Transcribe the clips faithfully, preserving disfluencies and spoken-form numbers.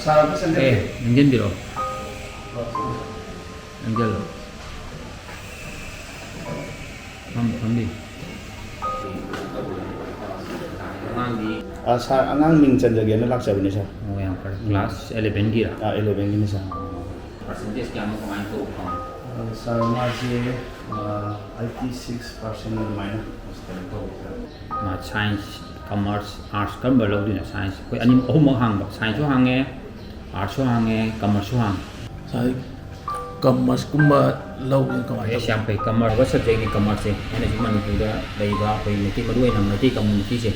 ꯁꯥꯔ ꯑꯝꯇ ꯆꯪꯖꯔꯛꯀꯦ꯫ ꯑꯦ, ꯅꯤꯡꯁꯤꯟꯕꯤꯔꯛꯑꯣ꯫ ꯅꯤꯡꯁꯤꯜꯂꯣ꯫ ꯐꯝ-, ꯐꯝꯕꯤ꯫ ꯑꯉꯥꯡꯗꯤ ꯑ, ꯁꯥꯔ, ꯑꯉꯥꯡ ꯃꯤꯡ ꯆꯟꯖꯒꯦꯅ ꯂꯥꯛꯆꯕꯅꯦ, ꯁꯥꯔ꯫ ꯑꯣ, ꯌꯥꯝ ꯐꯔꯦ꯫ ꯎꯝ꯫ ꯀ꯭ꯂꯥꯁ ꯑꯦꯂꯦꯚꯦꯟꯒꯤꯔꯥ? ꯑ, ꯑꯦꯂꯦꯚꯦꯟꯒꯤꯅꯦ, ꯁꯥꯔ꯫ ꯄꯥꯔꯁꯦꯟꯇꯦꯖ ꯀꯌꯥꯃꯨꯛ ꯀꯃꯥꯏꯅ ꯇꯧꯕ ꯐꯪꯉꯤ? ꯑ, ꯁꯥꯔ, ꯃꯥꯁꯦ, ꯑ, ꯑꯩꯠꯇꯤ ꯁꯤꯛꯁ ꯄꯥꯔꯁꯦꯟ ꯑꯗꯨꯃꯥꯏꯅ ꯀꯩꯅꯣ ꯇꯧꯋꯤ, ꯁꯥꯔ꯫ ꯃꯥ ꯁꯥꯏꯟꯁ, ꯀꯃꯔꯁ, ꯑꯥꯔꯠꯁ ꯀꯔꯝꯕ ꯂꯧꯗꯣꯏꯅꯣ? ꯁꯥꯏꯟꯁ ꯑꯩꯈꯣꯏ ꯑꯅꯤ, ꯑꯍꯨꯝꯃꯛ ꯍꯥꯡꯕ꯫ ꯁꯥꯏꯟꯁꯁꯨ ꯍꯥꯡꯉꯦ, ꯑꯥꯔꯠꯁꯁꯨ ꯍꯥꯡꯉꯦ, ꯀꯃꯔꯁꯁꯨ ꯍꯥꯡꯉꯦ꯫ ꯉꯁꯥꯏ ꯀꯃꯔꯁꯀꯨꯝꯕ ꯂꯧꯕꯁꯤꯅ ꯀꯃꯥꯏꯅ ꯑꯦꯁ, ꯇꯧꯕ? ꯌꯥꯝ ꯐꯩ꯫ ꯀꯃꯔꯁ ꯁꯕꯖꯦꯛꯅꯤ ꯀꯃꯔꯁꯁꯦ꯫ ꯑꯩꯅꯁꯨ ꯃꯅꯤꯄꯨꯔꯗ ꯂꯩꯕ ꯑꯩꯈꯣꯏ ꯃꯩꯇꯩ, ꯃꯔꯨ ꯑꯣꯏꯅ ꯃꯩꯇꯩ ꯀꯝꯃ꯭ꯌꯨꯅꯤꯇꯤꯁꯦ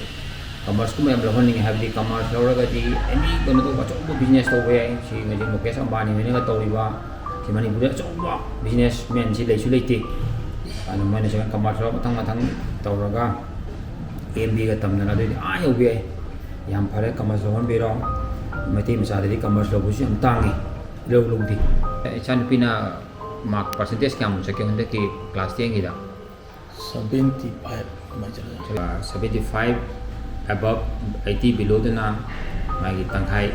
ꯀꯃꯔꯁꯀꯨꯝꯕ ꯌꯥꯝ ꯂꯧꯍꯟꯅꯤꯡꯉꯦ꯫ ꯍꯥꯏꯕꯗꯤ ꯀꯃꯔꯁ ꯂꯧꯔꯒꯗꯤ ꯑꯦꯅꯤ ꯀꯩꯅꯣ ꯇꯧꯕ, ꯑꯆꯧꯕ ꯕꯤꯖꯤꯅꯦꯁ ꯇꯧꯕ ꯌꯥꯏ꯫ ꯁꯤ ꯍꯧꯖꯤꯛ ꯃꯨꯀꯦꯁ ꯑꯝꯕꯥꯅꯤ ꯍꯣꯏꯅꯒ ꯇꯧꯔꯤꯕ, ꯁꯤ ꯃꯅꯤꯄꯨꯔꯗ ꯑꯆꯧꯕ ꯕꯤꯖꯤꯅꯦꯁ ꯃꯦꯟꯁꯤ ꯂꯩꯁꯨ ꯂꯩꯇꯦ꯫ ꯑꯗꯨ ꯃꯣꯏꯅ ꯁꯨꯃꯥꯏꯅ ꯀꯃꯔꯁ ꯃꯊꯪ ꯃꯊꯪ ꯇꯧꯔꯒ ꯑꯦꯝ ꯕꯤꯒ ꯇꯝꯗꯅ ꯑꯗꯨꯗꯤ ꯑꯥ ꯌꯧꯕ ꯌꯥꯏ꯫ ꯌꯥꯝ ꯐꯔꯦ, ꯀꯃꯔꯁ ꯂꯧꯍꯟꯕꯤꯔꯣ꯫ ꯃꯩꯇꯩ ꯃꯆꯥꯗꯗꯤ ꯀꯃꯔꯁ ꯂꯧꯕꯁꯨ ꯌꯥꯝ ꯇꯥꯡꯉꯤ, ꯏꯂꯧ ꯂꯧꯗꯦ꯫ ꯏꯆꯥꯅꯨꯄꯤꯅ ꯃꯥꯔꯛ ꯄꯥꯔꯁꯦꯟꯇꯦꯖ ꯀꯌꯥꯃꯨꯛ ꯆꯠꯀꯦ ꯍꯟꯗꯛꯀꯤ ꯀ꯭ꯂꯥꯁ ꯇꯦꯟꯒꯤꯗ? ꯁꯚꯦꯟꯇꯤ ꯐꯥꯏꯚ ꯑꯗꯨꯃꯥꯏꯅ ꯆꯠꯂꯦ꯫ ꯁꯚꯦꯟꯇꯤ ꯐꯥꯏꯚ ꯑꯦꯕꯞ, ꯑꯩꯠꯇꯤ ꯕꯤꯂꯣꯗꯨꯅ ꯃꯥꯒꯤ ꯇꯪꯈꯥꯏ,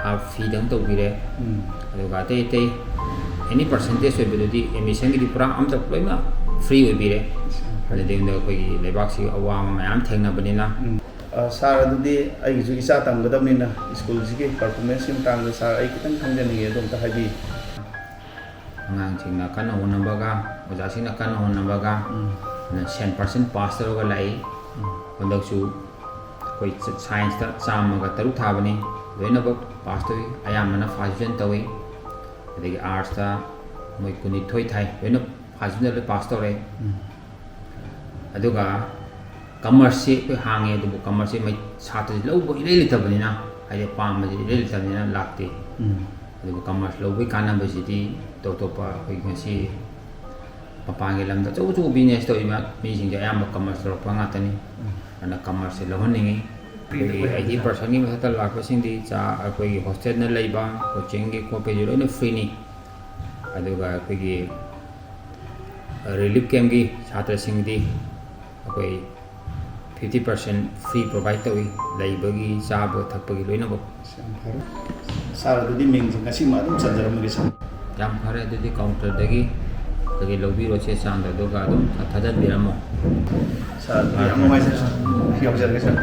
ꯍꯥꯐ ꯐꯤꯗꯪ ꯇꯧꯕꯤꯔꯦ꯫ ꯎꯝ꯫ ꯑꯗꯨꯒ ꯑꯇꯩ ꯑꯇꯩ ꯑꯦꯅꯤ ꯄꯥꯔꯁꯦꯟꯇꯦꯖ ꯑꯣꯏꯕꯗꯨꯗꯤ ꯑꯦꯗꯃꯤꯁꯟꯒꯤꯗꯤ ꯄꯨꯔꯥ ꯑꯝꯇ ꯂꯣꯏꯅ ꯐ꯭ꯔꯤ ꯑꯣꯏꯕꯤꯔꯦ꯫ ꯑꯗꯨꯗꯤ ꯑꯩꯈꯣꯏꯒꯤ ꯂꯩꯕꯥꯛꯁꯤꯒꯤ ꯑꯋꯥꯕ ꯃꯌꯥꯝ ꯊꯦꯡꯅꯕꯅꯤꯅ꯫ ꯎꯝ꯫ ꯑ, ꯁꯥꯔ, ꯑꯗꯨꯗꯤ ꯑꯩꯒꯤꯁꯨ ꯏꯆꯥ ꯇꯝꯒꯗꯕꯅꯤꯅ ꯁ꯭ꯀꯨꯜꯁꯤꯒꯤ ꯄꯔꯐꯣꯔꯃꯦꯟꯁꯀꯤ ꯃꯇꯥꯡꯗ, ꯁꯥꯔ, ꯑꯩ ꯈꯤꯇꯪ ꯈꯪꯖꯅꯤꯡꯉꯦ, ꯑꯗꯨ ꯑꯝꯇ ꯍꯥꯏꯕꯤꯌꯨ꯫ ꯑꯉꯥꯡꯁꯤꯡꯅ ꯀꯟꯅ ꯍꯣꯠꯅꯕꯒ, ꯑꯣꯖꯥꯁꯤꯡꯅ ꯀꯟꯅ ꯍꯣꯠꯅꯕꯒ, ꯎꯝ꯫ ꯑꯗꯨꯅ ꯁꯦꯟ ꯄꯥꯔꯁꯦꯟ ꯄꯥꯁ ꯇꯧꯔꯒ ꯂꯥꯛꯏ꯫ ꯎꯝ꯫ ꯍꯟꯗꯛꯁꯨ ꯑꯩꯈꯣꯏ ꯁꯥꯏꯟꯁꯇ ꯆꯥꯝꯃꯒ ꯇꯔꯨꯛ ꯊꯥꯕꯅꯤ, ꯂꯣꯏꯅꯃꯛ ꯄꯥꯁ ꯇꯧꯏ꯫ ꯑꯌꯥꯝꯕꯅ ꯐꯥꯔꯁ ꯗꯤꯕꯤꯖꯟ ꯇꯧꯏ꯫ ꯑꯗꯒꯤ ꯑꯥꯔꯠꯁꯇ ꯃꯣꯏ ꯀꯨꯟꯅꯤꯊꯣꯏ ꯊꯥꯏ, ꯂꯣꯏꯅ ꯐꯥꯔꯁ ꯗꯤꯕꯤꯖꯟꯗ ꯂꯣꯏ ꯄꯥꯁ ꯇꯧꯔꯦ꯫ ꯎꯝ꯫ ꯑꯗꯨꯒ ꯀꯃꯔꯁꯁꯤ ꯑꯩꯈꯣꯏ ꯍꯥꯡꯉꯦ, ꯑꯗꯨꯕꯨ ꯀꯃꯔꯁꯁꯤ ꯃꯩ-, ꯁꯥꯇ꯭ꯔꯁꯤ ꯂꯧꯕ ꯏꯂꯩ ꯂꯩꯇꯕꯅꯤꯅ, ꯍꯥꯏꯗꯤ ꯑꯄꯥꯝꯕꯁꯤ ꯏꯂꯩ ꯂꯩꯇꯕꯅꯤꯅ ꯂꯥꯛꯇꯦ꯫ ꯎꯝ꯫ ꯑꯗꯨꯕꯨ ꯀꯃꯔꯁ ꯂꯧꯕꯒꯤ ꯀꯥꯟꯅꯕꯁꯤꯗꯤ ꯑꯇꯣꯞ ꯑꯇꯣꯞꯄ ꯑꯩꯈꯣꯏ ꯉꯁꯤ ꯃꯄꯥꯟꯒꯤ ꯂꯝꯗ ꯑꯆꯧ ꯑꯆꯧꯕ ꯕꯤꯖꯤꯅꯦꯁ ꯇꯧꯔꯤꯕ ꯃꯤꯁꯤꯡꯁꯦ ꯑꯌꯥꯝꯕ ꯀꯃꯔꯁ ꯂꯧꯔꯛꯄ ꯉꯥꯛꯇꯅꯤ꯫ ꯎꯝ꯫ ꯑꯗꯨꯅ ꯀꯃꯔꯁꯁꯦ ꯂꯧꯍꯟꯅꯤꯡꯉꯤ꯫ ꯑꯩꯈꯣꯏꯒꯤ ꯑꯩꯠꯇꯤ ꯄꯥꯔꯁꯦꯟꯒꯤ ꯃꯊꯛꯇ ꯂꯥꯛꯄꯁꯤꯡꯗꯤ ꯆꯥ-, ꯑꯩꯈꯣꯏꯒꯤ ꯍꯣꯁꯇꯦꯜꯅ ꯂꯩꯕ, ꯀꯣꯆꯤꯡꯒꯤ ꯈꯣꯠꯄꯒꯤ ꯂꯣꯏꯅ ꯐ꯭ꯔꯤꯅꯤ꯫ ꯑꯗꯨꯒ ꯑꯩꯈꯣꯏꯒꯤ ꯔꯤꯂꯤꯐ ꯀꯦꯝꯒꯤ ꯁꯥꯇ꯭ꯔꯁꯤꯡꯗꯤ ꯑꯩꯈꯣꯏ ꯐꯤꯐꯇꯤ ꯄꯥꯔꯁꯦꯟ ꯐ꯭ꯔꯤ ꯄ꯭ꯔꯣꯚꯥꯏꯠ ꯇꯧꯏ, ꯂꯩꯕꯒꯤ, ꯆꯥꯕ ꯊꯛꯄꯒꯤ ꯂꯣꯏꯅꯃꯛ꯫ ꯌꯥꯝ ꯐꯔꯦ꯫ ꯁꯥꯔ, ꯑꯗꯨꯗꯤ ꯃꯤꯡꯁꯦ ꯉꯁꯤꯃꯛ ꯑꯗꯨꯝ ꯆꯟꯖꯔꯝꯃꯒꯦ, ꯁꯥꯔ꯫ ꯌꯥꯝ ꯐꯔꯦ, ꯑꯗꯨꯗꯤ ꯀꯥꯎꯟꯇꯔꯗꯒꯤ ꯀꯩꯀꯩ ꯂꯧꯕꯤꯔꯣ, ꯆꯦ ꯆꯥꯡꯗꯣ, ꯑꯗꯨꯒ ꯑꯗꯨꯝ ꯊꯥꯖꯤꯟꯕꯤꯔꯝꯃꯣ꯫ ꯁꯥꯔ, ꯑꯗꯨꯗꯤ ꯌꯥꯝ ꯅꯨꯡꯉꯥꯏꯖꯔꯦ, ꯁꯥꯔ꯫ ꯌꯧꯖꯔꯒꯦ, ꯁꯥꯔ꯫